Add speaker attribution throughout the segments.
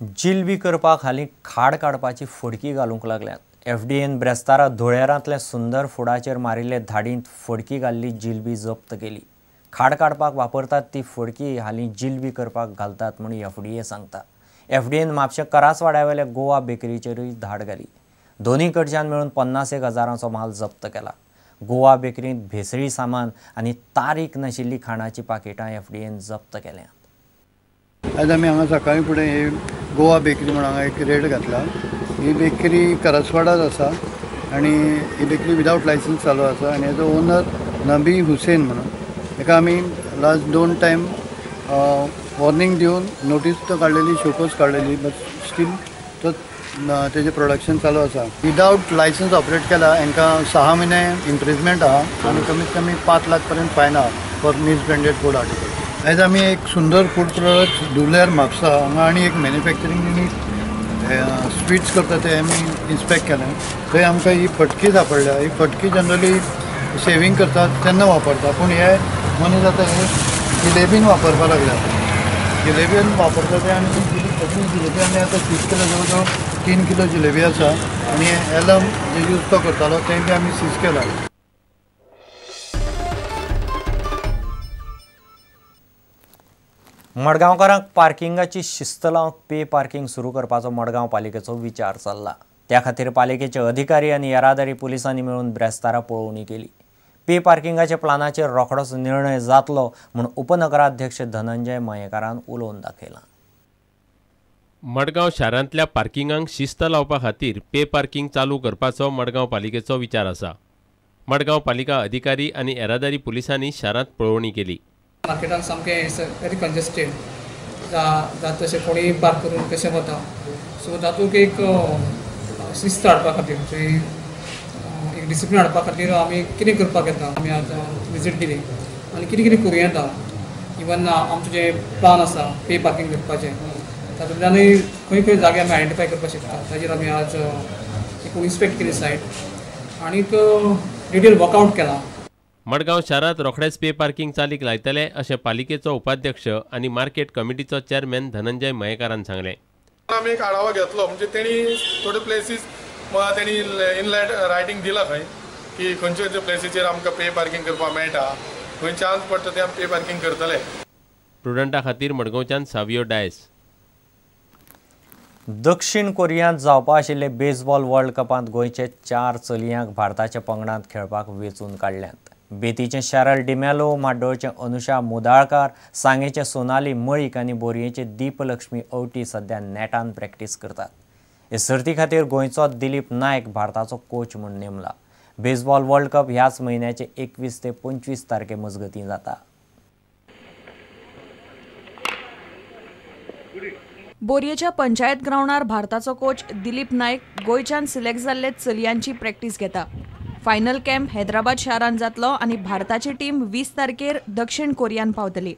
Speaker 1: जिलबी करपाक हालीं खाड काडपाची फडकी घालूंक लागल्यात. एफडीएन ब्रेस्तारा धुळेरांतल्या सुंदर फुडाचेर मारिल्ले धाडींत फडकी घाल्ली जिलबी जप्त केली. खाड काडपाक वापरतात ती फडकी हालीं जिलबी करपाक घालतात म्हूण एफडीए सांगता. एफडीएन म्हापशें करासवाड्यावेल्या गोवा बेकरीचेरूय धाड घाली. दोनूय कडच्यान मेळून 50,000 हजारांचो माल जप्त केला. गोवा बेकरींत भेसळी सामान आनी तारीख नाशिल्ली खाणाची पाकिटां एफडीएन जप्त केल्यांत.
Speaker 2: आज आमी हांगा सकाळीं फुडें ही गोवा बेकरी म्हणून हांगा एक रेड घातला. ही बेकरी करासवाडाच आसा आनी ही बेकरी विदावट लायसन्स चालू आसा आनी हेजो ओनर नबी हुसेन म्हणून हेका आमी लास्ट 2 टायम वॉर्निंग दिवन नोटीस तो काडलेली, शोकोज काडलेली, बट स्टील तो तेजें प्रोडक्शन चालू आसा. विदावट लायसन्स ऑपरेट केला हेंकां 6 म्हयने इम्प्रिजमेंट आहा आनी कमीत कमी 5 लाख पर्यंत फायन आहा फॉर मिसब्रँडेड फूड आर्टिकल. आयज आमी एक सुंदर फूड प्रोडक्ट धुळेर म्हापसा हांगा आनी एक मॅन्युफॅक्चरींग युनीट स्वीट्स करता ते आमी इन्स्पेक्ट केलें. थंय आमकां ही फटकी सापडल्या. ही फटकी जनरली सेवींग करतात तेन्ना वापरता, पूण हे मनीस आतां हे जिलेबीन वापरपाक लागल्या. जिलेबीन वापरता ते आनी ती जिलेबी आमी आतां सीज केल्या. जवळ जवळ 3 किलो जिलेबी आसा आनी एलम जे यूज तो करतालो तें बी आमी सीज केला.
Speaker 1: मडगांवकारांक पार्किंगाची शिस्त लावंक पे पार्किंग सुरू करपाचो मडगांव पालिकेचो विचार चल्ला. त्या खातीर पालिकेचे अधिकारी आनी येरादारी पुलिसांनी मेळून ब्रेस्तारा पळोवणी केली. पे पार्किंगाच्या प्लानाचेर रोखडोच निर्णय जातलो म्हूण उपनगराध्यक्ष धनंजय मयेकारान उलोवन दाखयलां.
Speaker 3: मडगांव शारांतल्या पार्किंगांक शिस्त लावपा खातीर पे पार्किंग चालू करपाचो मडगांव पालिकेचो विचार आसा. मडगांव पालिका अधिकारी आनी येरादारी पुलिसांनी शारांत पळोवणी केली.
Speaker 4: मार्केटान सामकें व्हेरी कंजेस्टेड जाता तशें कोणीय पार्क करून कशें वता. सो तातूंत एक शिस्त हाडपा खातीर, एक डिसिप्लीन हाडपा खातीर आमी कितें करपाक येता, आमी आतां विजीट दिली आनी कितें कितें करूं येता. इवन आमचें जें प्लान आसा पे पार्किंग करपाचें तातूंतल्यानूय खंय खंय जागे आमी आयडेंटिफाय करपाक शकता. ताजेर आमी आज एक इन्स्पेक्ट केली सायट आनी डिटेल वर्कआवट केला.
Speaker 3: मडगांव शारांत रोखडेच पे पार्किंग चालीक लायतले अशें पालिकेचो उपाध्यक्ष आनी मार्केट कमिटीचो चेअरमॅन धनंजय मयेकारान सांगलें.
Speaker 5: आमी एक आढावा घेतलो, म्हणजे तेणी थोडे प्लेसीस तेणी इनलँड रायटींग दिला खंय की खंयचे खंयचे प्लेसीचेर आमकां पे पार्किंग करपाक मेळटा, खंय चान्स पडटा ते आमी पे पार्किंग करतले.
Speaker 3: प्रुडंटा खातीर मडगांवच्यान सावियो डायस.
Speaker 1: दक्षिण कोरियांत जावपा आशिल्ले बेसबॉल वर्ल्ड कपांत गोंयचे 4 चलयांक भारताच्या पंगडांत खेळपाक वेंचून काडल्यात. बेतीचें शरल डिमेलो, म्हाड्डोळचें अनुषा मुदाळकार, सांगेचें सोनाली मळीक आनी बोरयेचें दीपलक्ष्मी अवटी सध्या नेटान प्रॅक्टीस करतात. हे सर्ती खातीर गोंयचो दिलीप नायक भारताचो कोच म्हूण नेमला. बेसबॉल वर्ल्ड कप ह्याच म्हयन्याचे 21 ते 25 तारखे मजगतीं जाता.
Speaker 6: बोरयेच्या पंचायत ग्रावंडार भारताचो कोच दिलीप नायक गोंयच्यान सिलेक्ट जाल्ले चलयांची प्रॅक्टीस घेता. फायनल कॅम्प हैदराबाद शारांत जातलो आनी भारताची टीम 20 तारखेर दक्षिण कोरियान पावतली.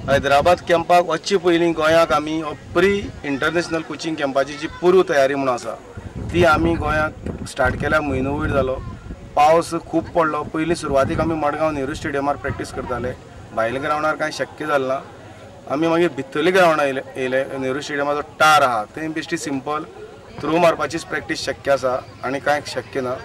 Speaker 7: हैदराबाद कॅम्पाक वचचे पयलीं गोंयाक आमी प्री इंटरनॅशनल कोचिंग कॅम्पाची जी पूर्व तयारी म्हणून आसा ती आमी गोंयाक स्टार्ट केल्या. म्हयनो वयर जालो, पावस खूब पडलो. पयलीं सुरवातीक आमी मडगांव नेहरू स्टेडियमार प्रॅक्टीस करताले, भायल्या ग्रावंडार कांय शक्य जालें ना. आमी मागीर भितरले ग्रावंडार येयले. नेहरू स्टेडियमाचो टार आहा थंय बेश्टी सिंपल थ्रो मारपाचीच प्रॅक्टीस शक्य आसा आनी कांय शक्य ना.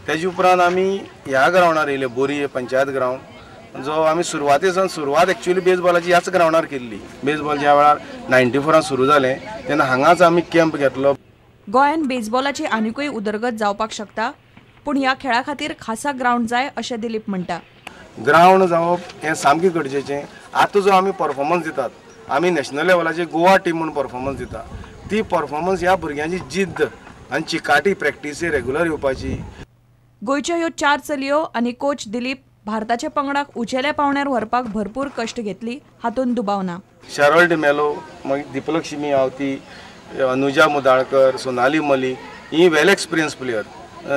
Speaker 7: तेजे उपरांत आमी ह्या ग्रावंडार येयले, बोरये पंचायत ग्रावंड, जो आमी सुरवाते सावन सुरवात एक्चुअली बेसबॉलाची ह्याच ग्रावंडार केल्ली. बेसबॉल ज्या वेळार 94 सुरू जालें तेन्ना हांगाच आमी कॅम्प घेतलो.
Speaker 6: गोंयांत बेसबॉलाची आनिकूय उदरगत जावपाक शकता, पूण ह्या खेळा खातीर खासा ग्रावंड जाय अशें दिलीप म्हणटा.
Speaker 7: ग्रावंड जावप हें सामकें गरजेचें. आतां जो आमी परफॉर्मन्स दितात, आमी नॅशनल लेवलाचेर गोवा टीम म्हूण परफॉर्मन्स दिता, ती परफॉर्मन्स ह्या भुरग्यांची जिद्द आनी चिकाटी प्रॅक्टिसी रेगुलर येवपाची.
Speaker 6: गोंयच्यो ह्यो 4 चलयो आनी कोच दिलीप भारताच्या पंगडाक उंचेल्या पावंड्यार व्हरपाक भरपूर कश्ट घेतली हातूंत दुबाव ना.
Speaker 7: शरल डिमेलो, मागीर दीपलक्ष्मी आवती, अनुजा मुदाळकर, सोनाली मलिक ही वेल एक्सपिरियन्स प्लेयर.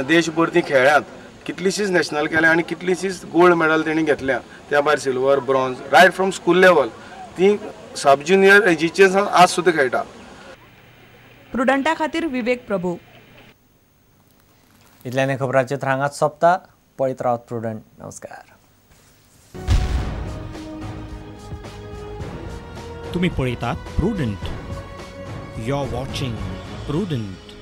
Speaker 7: देशभर ती खेळ्ळ्यात, कितलीशीच नॅशनल केल्या आनी कितलीशीच गोल्ड मेडल तेणी घेतल्या. त्या भायर silver, bronze, right from school level ती सब ज्युनियर एजीचे आज सुद्दां खेळटा.
Speaker 6: प्रुडंटा खातीर विवेक प्रभू.
Speaker 1: इतल्याने खबरांचे हांगाच सोंपता. पळयत रावत प्रुडंट. नमस्कार.
Speaker 8: तुम्ही पळयतात प्रुडंट. You're watching Prudent.